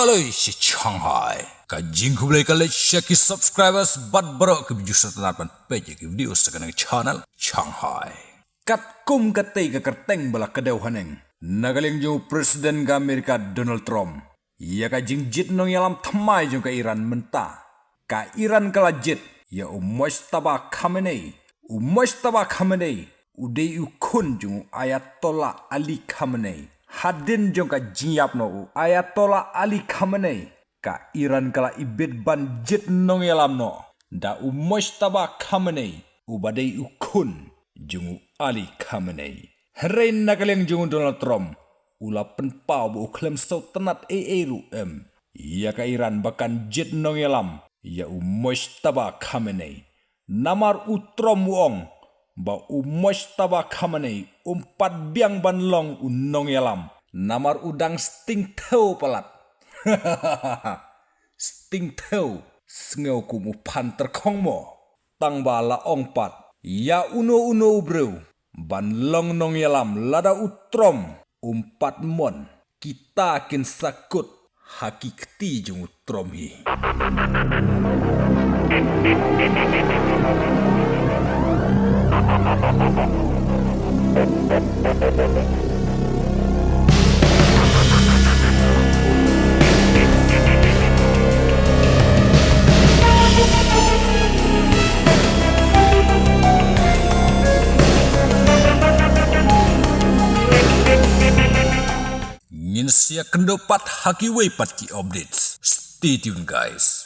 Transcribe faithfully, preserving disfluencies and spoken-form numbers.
Oi shi Shanghai. Ka jingkhublei ka leit sha ki subscribers bad baroh ki views satanar ban peit ïa ki video sa kane ka channel Shanghai. Katkum katei ka kyrteng ba la kdew haneng na ka liang jong u President ka Amerika Donald Trump ïa ka jingjied nongïalam thymmai jong ka Iran mynta. Ka Iran ka la jied ïa u Mojtaba Khamenei. U Mojtaba Khamenei u dei u khun jong u Ayatollah Ali Khamenei. Hadien jong ka jingïap noh u Ayatollah Ali Khamenei, ka Iran ka la ibit ban jied nongïalam noh da u Mojtaba Khamenei uba dei u khun jong u Ali Khamenei. Hynrei na ka liang jong u Donald Trump u la pynpaw ba u khlem sngewtynnat ei ei ruh em ïa ka Iran ba kan jied nongïalam ïa u Mojtaba Khamenei. Namar u Trump u ong ba u Mojtaba Khamenei um pat biang ban long u nongïalam. Namar u dang sting thew palat. Sting thew, sngew kum u phan tyrkhong mo. Tang ba la ong pat ïa uno uno u briew ban long nongïalam lada u Trump um pat mon. Kita kin sa kut ha ki kti jong u Trump hi. Ngin sa ïakynduh pat ha kiwei pat ki updates. Stay tuned, guys.